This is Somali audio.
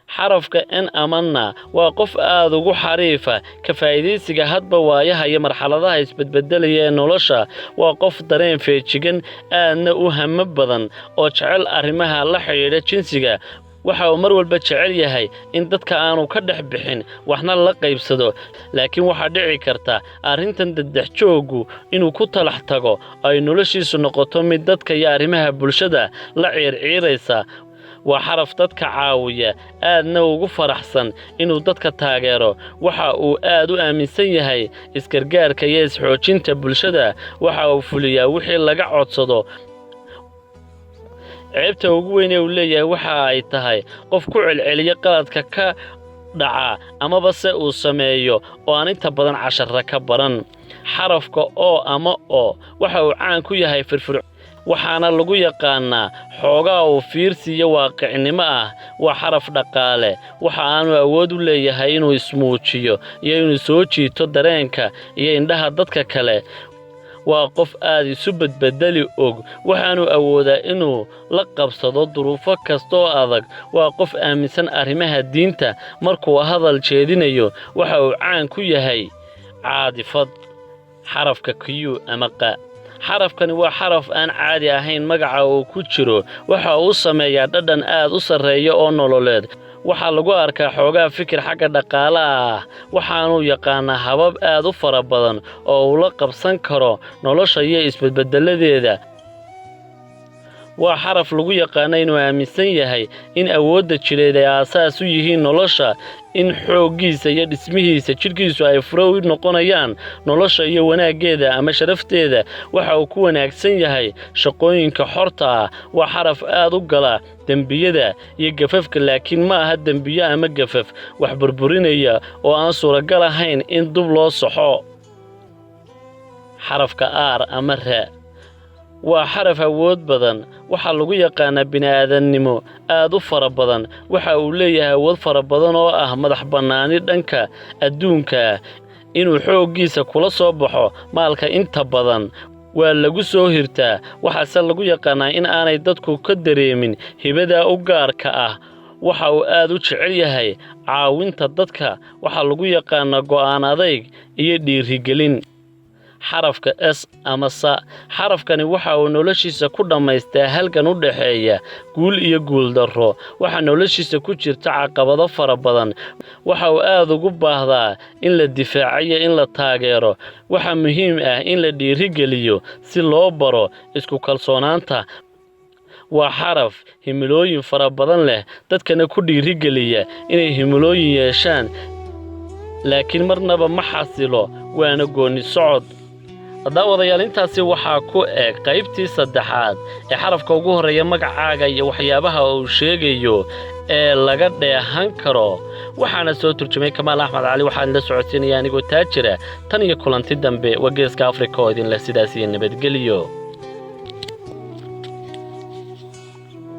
Xarafka N ama na waa qof aad ugu xariifa ka faa'iidaysiga hadba waayaha iyo marxaladaha isbedbedelaya ee nolosha. Waa qof dareen feejigan, aadna u hamo badan oo jecel arrimaha la xidhiidha jinsiga. Waxa uu mar walba jecel yahay in dadka aanu ka dhex bixin, waxna la qaybsado, laakiin waxaa dhici karta arrintan daddex jooggu inuu ku talax tago, ay noloshiisu noqoto mid dadka iyo arrimaha bulshada la ciirciiraysa. Waa xaraf dadka caawiya, aadna ugu faraxsan inuu dadka taageero. Waxa uu aad u aaminsan yahay isgargaarka iyo isxoojinta bulshada. Waxa uu fuliyaa wixii laga codsado. Ceebta ugu weyn ee uu leeyahay waxa ay tahay qof ku celceliya qaladka ka dhaca amaba se uu sameeyo oo aan inta badan casharra ka baran. Xarafka O ama O waxa uu caan ku yahay firfir, waxaana lagu yaqaanaa xoogaa uu fiirsi iyo waaqicnimo ah. Waa xaraf dhaqaale. Waxa aanu awood u leeyahay inuu ismuujiyo iyo inuu soo jiito dareenka iyo indhaha dadka kale. Waa qof aad isu bedbedeli og, waxaanu awoodaa inuu la qabsado duruufo kasta oo adag. Waa qof aaminsan arrimaha diinta. Markuu hadal jeedinayo, waxa uu caan ku yahay caadifad. Xarafka Q ama qa, xarafkani waa xaraf aan caadi ahayn. Magaca uu ku jiro waxa uu sameeyaa dhadhan aad u sarreeya oo nololeed. Waxaa lagu arkaa xoogaa fikir xagga dhaqaalaha ah, waxaanuu yaqaanaa habab aad u fara badan oo uu la qabsan karo nolosha iyo isbedbeddeladeeda. Waa xaraf lagu yaqaano inuu aaminsan yahay in awoodda jidheed ay aasaas u yihiin nolosha, in xooggiisa iyo dhismihiisa jidhkiisu ay furo u noqonayaan nolosha iyo wanaaggeeda ama sharafteeda. Waxa uu ku wanaagsan yahay shaqooyinka xorta ah. Waa xaraf aad u gala dembiyada iyo gafafka, laakiin ma aha dembiyo ama gafaf wax burburinaya oo aan suuragal ahayn in dub loo saxo. Xarafka R ama ra waa xaraf awood badan. Waxaa lagu yaqaanaa bini'aadannimo aad u fara badan. Waxa uu leeyahay awood fara badan oo ah madax bannaani dhanka adduunka ah, inuu xooggiisa kula soo baxo maalka. Inta badan waa lagu soo hirtaa, waxaase lagu yaqaanaa in aanay dadku ka dareemin hibada u gaarka ah. Waxa uu aad u jecel yahay caawinta dadka. Waxaa lagu yaqaanaa go'aan adayg iyo dhiirigelin. Xarafka S ama sa, xarafkani waxa uu noloshiisa ku dhammaystaa halgan u dhexeeya guul iyo guuldarro. Waxaa noloshiisa ku jirta caqabado fara badan. Waxa uu aad ugu baahdaa in la difaaco iyo in la taageero. Waxaa muhiim ah in la dhiirigeliyo si loo baro isku kalsoonaanta. Waa xaraf himilooyin fara badan leh, dadkana ku dhiirigeliya inay himilooyin yeeshaan, laakiin marnaba ma xasilo, waana goonni socod. Daawadayaal, intaasi waxaa ku eg qaybtii saddexaad ee xarafka ugu horreeya magacaaga iyo waxyaabaha uu sheegayo ee laga dheehan karo. Waxaana soo turjumay Kamaal Axmed Cali. Waxaan la socodsiinaya anigoo Taajira. Tan iyo kulanti dambe, waa Geeska Afrika oo idinleh sidaas iyo nabadgelyo.